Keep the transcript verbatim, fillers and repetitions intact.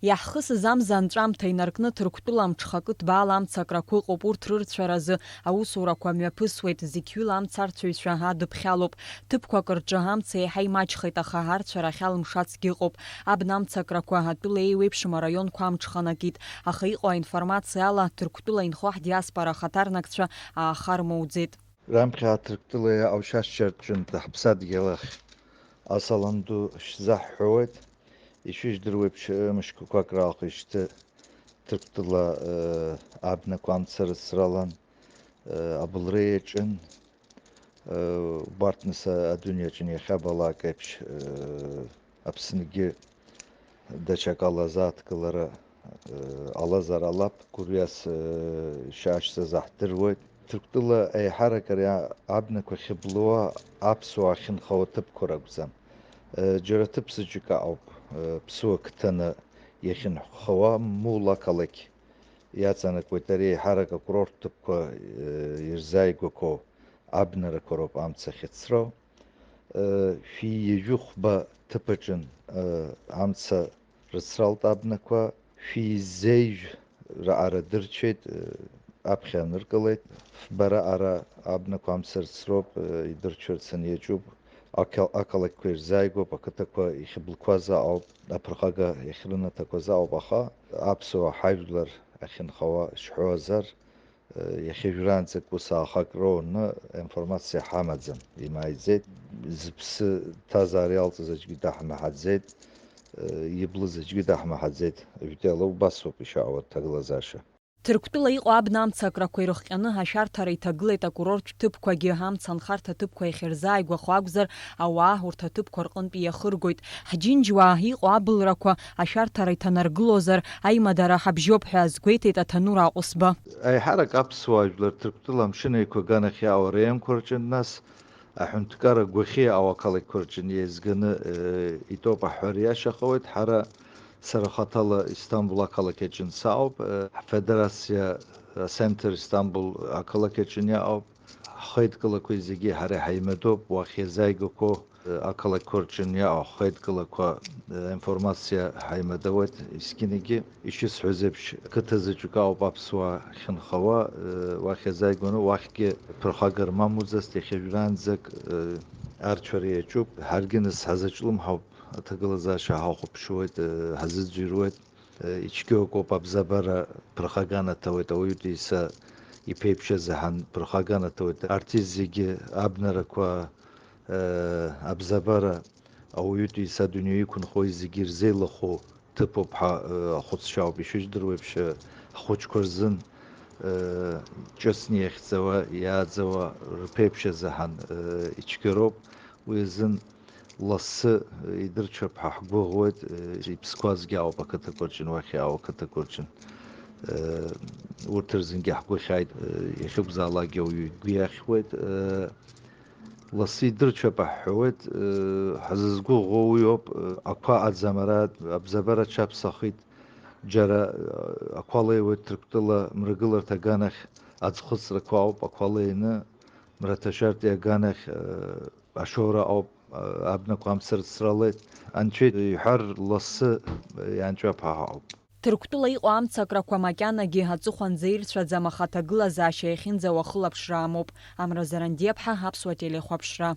Иаҳхысыз амза анҵәамҭа инаркны Ҭырқәтәыла мҽхакы ҭбаала амцакрақәа ыҟоуп, урҭ рырцәаразы аусурақәа мҩаԥысуеит, зықьҩыла амцарцәаҩцәа адыԥхьалоуп. Ҭыԥқәак рҿы амца еиҳа имаҷхеит, аха арцәара ахьалымшацгьы ыҟоуп. Абна амцакрақәа атәыла еиуеиԥшым араионқәа амҽханакит, аха иҟоу аинформациа ала, Ҭырқәтәыла инхо ҳдиаспора ахаҭарнакцәа аахармоуӡеит. Раԥхьа Ҭырқәтәылеи аҟәшашьцәа рҿынтә ҳаԥсадгьыл ахь асалам ду шәзаҳҳәауеит. Ишәыжәдыруеиԥш, мышқәақәак раахыс шьҭы Ҭырқәтәыла, э, абнақәа амца рыцралан, э, абылра иаҿын. Э, убарҭ нас адунеи аҿы иахьабалак еиԥш, э, Аԥсныгьы даҽакала азааҭгылара, э, ҟалазар ҟалап, гәырҩас, э, шаашьцаз аҳдыруеит. Ҭырқәтәыла аиҳарак ари а-, абнақәа ахьыблуа аԥсуаа ахьынхауа ҭыԥқәа ракәӡам. Э, џьара ҭыԥ заҵәык аҟоуп, э, ԥсуа қыҭаны иахьынхауа, мула ақалақь иаҵанакуеит, ари аиҳарак акурорттә ҭыԥқәа, э, ирзааигәақәоу абнарақәа роуп амца ахьыцроу. Э, шәи ҩажәи хәба ҭыԥ аҿын, э, амца рыцралт абнақәа, шәи зеижә раҟара дырцәеит, э, аԥхьа аныркылеит. Фба раҟара абнақәа амца рыцроуп, э, идырцәарц аниаҿуп. Ақал-, ақалақьқәа ирзааигәоуп, ақыҭақәа ихьыблқәаз аҟоуп, аԥырхага иахьрынаҭақәаз аҟоуп, аха аԥсуаа ҳажәлар ахьынхауа шәҳәозар, э, иахьа жәраанӡа ус аахак роуны аинформациа ҳамаӡам, имааиӡеит. Зыԥсы ҭазаара иалҵыз аӡәгьы даҳмаҳаӡеит, э, иблыз аӡәгьы даҳмаҳаӡеит. Жәтәала убасоуп ишаауа аҭагылазаашьа. Ҭырқәтәыла иҟоу абна амцакрақәа ирыхҟьаны ашәарҭара иҭагылеит акурорттә ҭыԥқәагьы, амца анхарҭа ҭыԥқәа иахьырзааигәахо акәзар, ауаа урҭ аҭыԥқәа рҟынтә иахыргоит. Ҳџьынџьуаа иҟоу абылрақәа ашәарҭара иҭанаргылозар, аимадара ҳабжьоуп ҳәа азгәеиҭеит Аҭанур Аҟәысба. Аиҳарак аԥсуаа жәлар Ҭырқәтәыла амшын еиқәа аганахь иаауа раионқәа рҿы, нас аҳәынҭқарра гәахьы иаауа ақалақьқәа рҿы еизганы, э, итәоуп аҳәара иашахауеит. Ҳара, сара хаҭала Истамбул ақалақь аҿы саауп, э, ҳфедерациа, э, Центр Истамбул ақалақь аҿы иаауп. Ҳхеидкылақәа зегьы ҳара иҳаимадоуп, уахь иазааигәақәоу, э, ақалақьқәа рҿы иаауа ҳхеидкылақәа, э, информациа ҳаимадауеит. Есқьынагьы ишысҳәаз еиԥш, қыҭа заҵәык ауп аԥсуаа ахьынхауа, э, уахь иазааигәаны, уахьгьы ԥырхагара мамуӡацт, иахьа жәраанӡак, э, арцәара иаҿуп. Ҳаргьы нас ҳазаҿлымҳауп, аҭагылазаашьа ҳахәаԥшуеит, э, ҳазыӡырҩуеит. Ицәгьоуп, абзабара ԥырхагана ҭауеит, ауаҩытәыҩса иԥеиԥшыз аҳан ԥырхагана ҭауеит. Арҭ зегьы абнарақәа, э, абзабара ауаҩытәыҩса адунеи иқәынхои зегьы ирзеилахәу ҭыԥуп ҳәа, э, ахәыцшьа ауп ишыжәдыруеиԥш, э, ҳхәыҷқәа рзын, э, ҿыцны иахьӡауа, иааӡауа рԥеиԥшыз аҳан, э, ицәгьароуп. Уи азын лассы идырцәап ҳәа ҳгәыӷуеит, иԥсқәазгьы ауп ақыҭақәа рҿы, уахь иаауа ақыҭақәа рҿы. Урҭ рзынгьы ҳгәы хьааит, иахьакәзаалакгьы ауаҩы игәы иахьуеит. Лассы идырцәап ҳҳәауеит, ҳзызгәыӷуа уи ауп, ақәа аӡам ара, абзабара аҽаԥсахит, џьара ақәа леиуеит Ҭырқәтәыла мрагыларҭа аганахь, аӡхыҵрақәа ауп ақәа леины, Мраҭашәартәи аганахь, ашоура ауп, абнақәа амца рыцралеит. Анцәа иҳәар, лассы ианҵәап ҳәа ҳауп. Ҭырқәтәыла иҟоу амцакрақәа макьанагьы аҵыхәанӡа ирцәаӡам, аха аҭагылазаашьа иахьынӡауа ахылаԥшра амоуп. Амра Зарандиаԥҳа, Аԥсуа телехәаԥшра.